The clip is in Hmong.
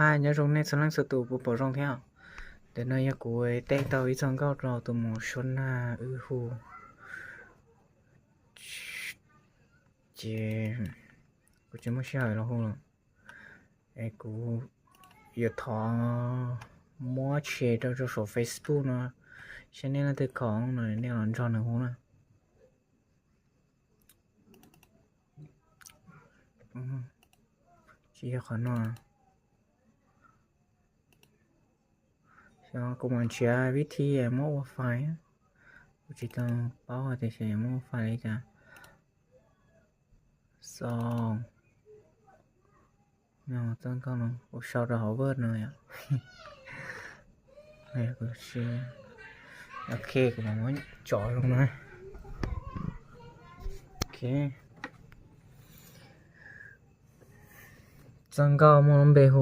Hi, nyob zoo nej txhua leej txhua tus puas pom zoo thiab. Ntawm no yog kuv teb tau ib txoj nkauj rau tus mus Suav Nag wb hu, ces kuv tsis muaj sij hawm los hu lawm. Es kuv yuav thov muab share rau rau saum Facebook no, saib nej leej twg khoom no nej los nrog nws hu na. Tsis yog qhov no. Xyov kuv mam nrhiav vib thi muab ua fais. Kuv tsis tau paub hais tias xyov yuav muab ua fais li cas. Xo, txoj nkauj no kuv sau rau hauv Word no yom. Ok, kuv mam muab tso zoo na. Ok. Txoj nkauj muaj lub npe hu